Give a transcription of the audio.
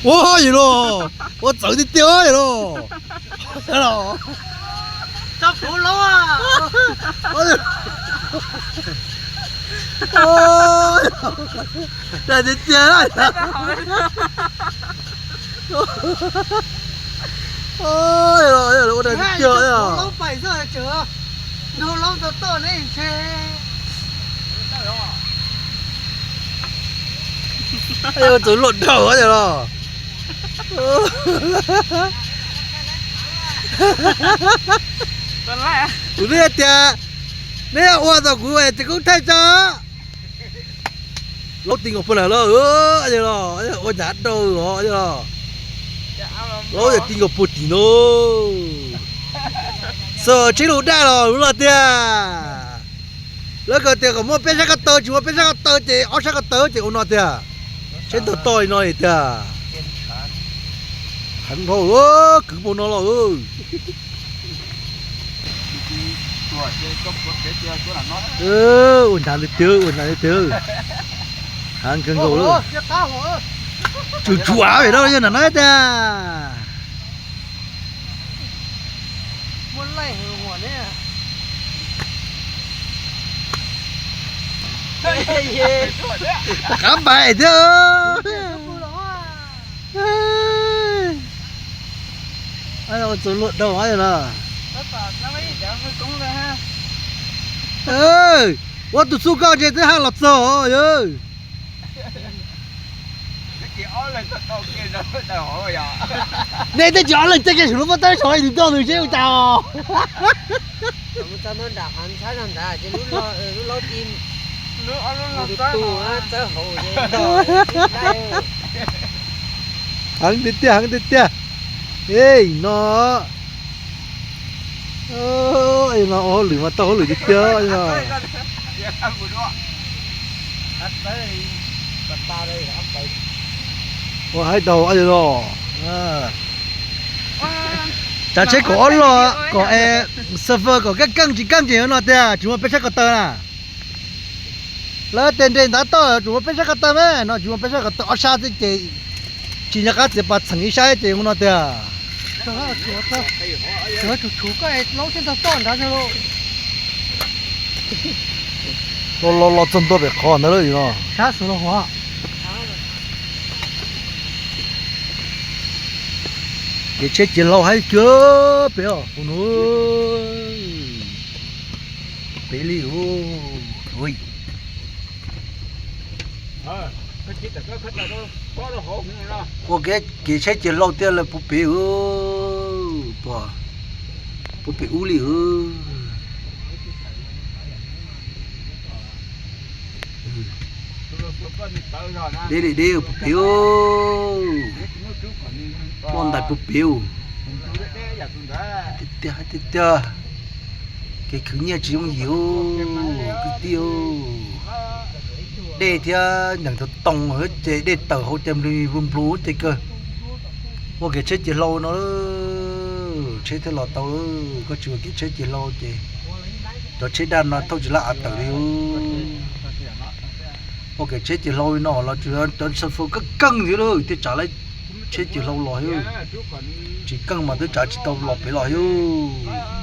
Ua yog los, ua txawv tiag tiag yog los. Tso kuv laub. Dag tiag tiag. Ua dag tiag tiag. Txawv luaj dhau yog los. Kuv twb tias neb ua tau kuv ces kuv thaij tso. Laub ti nkaus puag nram lawm, los ua nyav dau os. Laub yog ti nkaus puag tim no. Xwb tsheb lus daj los lub no tiag. Lawv ko tias kom muaj peb sab ko taw, tsis muaj peb sab ko taw ces ob sab ko taw ces ua no tiag. Tsheb ntog toj li no li tiag. Heev dhau, kwv puag no los. Ua nyav li tiag, ua nyav li tiag. Heev kawg nkaus lawm. Tsum tsum av no yog nram no tiag. Qab npais thiab. Txawv luaj dhau no. Ua tus txuj koj ntshe twb haj los txog. Nej twb tsis ob leeg txoj kev saum lub pob tawb saud tus toj nws seb ua cas os. Heev tiag tiag, heev tiag tiag. Ej no, no ua hauj lwm mas tau hauj lwm tiag tiag no. Ua haib dhau no. Tsav tsheb kom ob log kom, xav fawm kom keej keej tsis keej ces no tiag, tsis muaj peb sab ko taw na. Lawv tej nres ntav toj tsis muaj peb sab ko taw me no, tsis muaj peb sab ko taw, ob sab xwb ces tsis nco qab txiav pas txheem ib sab ces ua no tiag. Los los los txog ntua pem qhov ntawd lawm no. Kev tsheb ciav hlau haib kiag pem os, hu no. Pem li ua ua kev tsheb ciav hlau tiag lawm puag pem, puag pem ub li. Deb li deb puag pem, ploj ntais puag pem. Tiag tiag, tiag tiag. Kev khwv nyiaj tsis yooj yim kwv tij. Dej thiab nyeem tau too ces dej tawm hauv ces nplig nplug nplug ces kawg. Ua kev tsheb ciav hlau no, tsheb thiaj los tau. Koj tsis ua kev tsheb ciav hlau ces cov tsheb daj no thauj tsis laj av tawm li. Ua kev tsheb ciav hlau li no los tsuas cov xab fau keej keej thiab lawm thiaj tsav lawv tsheb ciav hlau los thiab. Tsis keej mas twb tsav tsis tau los pem los thiab.